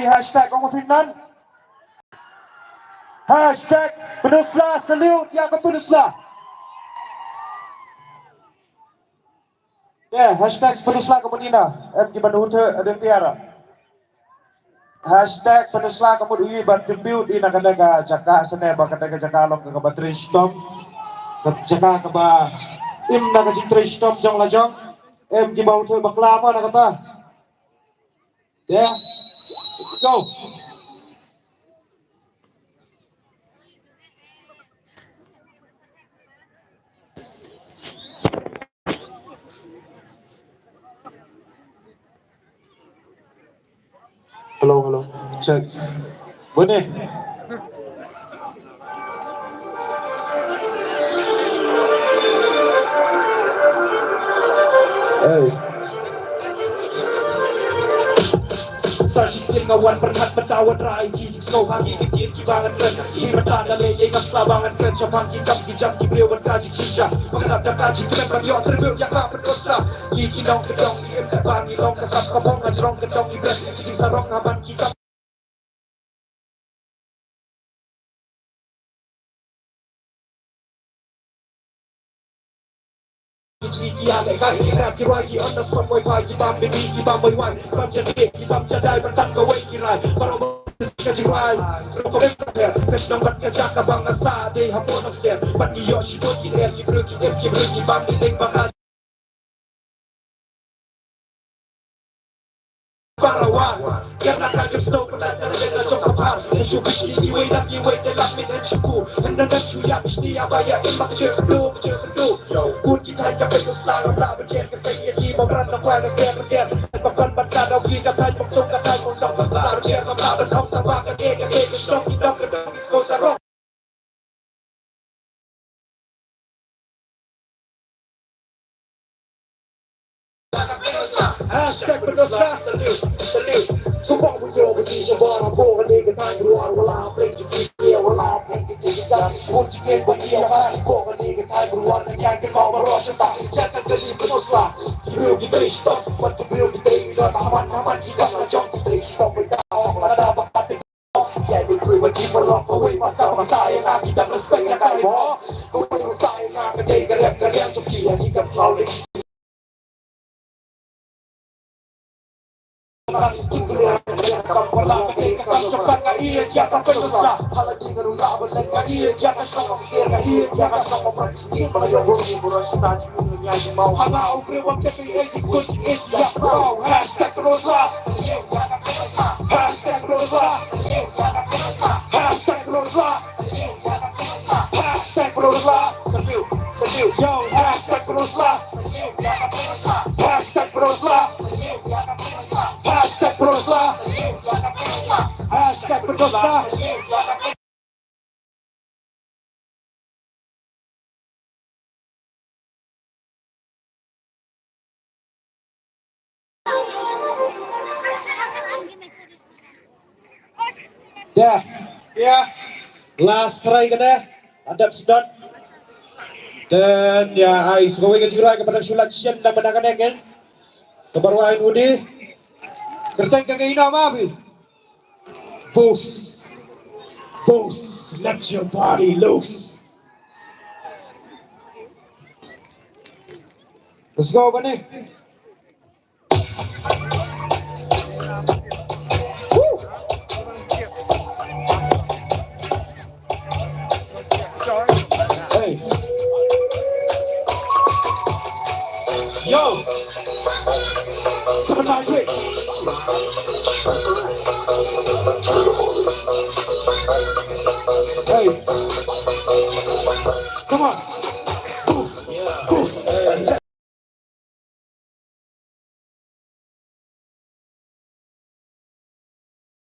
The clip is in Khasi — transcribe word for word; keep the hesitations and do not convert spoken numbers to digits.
Hashtag ong u Ferdinand. Hashtag Pynursla, salute ïa ka Pynursla. Te hashtag Pynursla ka mut ina, em ki ban hut ha ding tiara. Hashtag Pynursla ka mut u i ban tribute ina kata ka jaka sene ba kata ka jaka long kaba trei shitom. Ka jaka kaba im na ka jingtrei shitom jong la jong. Em ki ba hut bakla ma na kata. Yeah. Go. Hello, hello. Check. Bune. Hey. Sa shisien nga wan pyrkhat mynta wat rai ki jingsngew ha ki ktien kiba ngan kren. Ki mynta nga leh ïa i ngam sla ba ngan kren shaphang ki kam ki jam ki briew bad ka jingshisha. Ba ngan ap da ka jingkren ban ïoh tribute ïa ka Pynursla. Ki ki nongkyndong ngi im katba ngi long ka sap ka phong, nga jrong kyndong ngi bret ki jingsarong ha ban ki kam. Ki ki ïa lehkai, ki rap ki rwai, ki on the spot wai fai, ki bam bini, ki bam wai wai, bam jadeh, ki bam jadai, ban tang kawei ki rai, baroh ba ka jingrai, ruh ka bem ka pher, ka shnong bad ka jaka ba nga sah, dei hapoh Nongster, bad ngi ïoh shibun ki ler, ki briew ki im, ki briew ki bam, ki deng ba nga Para wan, ïa na ka jong snow, pyndat na ka jong sa par. Shu bishni iwei na iwei, te lap min en shu ku. En na ka shu ïa bishni, ïa ba ïa im ba ka jong kyndu, ka jong kyndu. Bun ki thaiñ ka peit u sla, ngam lah ban jer ka thaiñ ïa ki, ba ran na kwai na ser ban der. Ba ban ban ka daw ki ka thaiñ, ba song ka thaiñ, ba song ka lah ban jer, ngam lah ban thong, ta ba ka ke, ka ke, ka shnong, ki dong, ka dong, ki snow sarong. Hashtag Pynursla. Salute, salute. Support with your body, Shabara, Bora, nigga, time, Ruar, Wala, Play, Jiki, Wala, Play, Jiki, Jiki, Jiki, Bora, nigga, time, Ruar, Nigga, Kama, Roshata, Yaka, Gali, Pynursla. Real, the base stuff, but the real, the day, not a man, a man, he got a jump, the day, stuff, with that, all, like that, but I think Yeah, we crew and keep a lock away, but come and tie and I give them respect and I walk. Go and tie and I can take a rep, and I to be a kick and call it. Hashtag Pynursla. Hashtag Pynursla. Hashtag Pynursla. Hashtag Pynursla. Salute, salute. Yo, hashtag Pynursla. Hashtag Pynursla. Hashtag Pynursla. Hashtag Pynursla. Dah. Ya. Last try kane. Adap sedot. Dan ya ai, sngewbha ka jingrwai kaba dang shu lait shen da mynta kane, kan. Kaba rwai Woody. Kyrteng ka ngi ina ma phi. Boost. Boost. Let your body loose. Let's go, Bani. Woo! Hey. Yo. Seven nine three. Hey. Come on. Boost. Boost.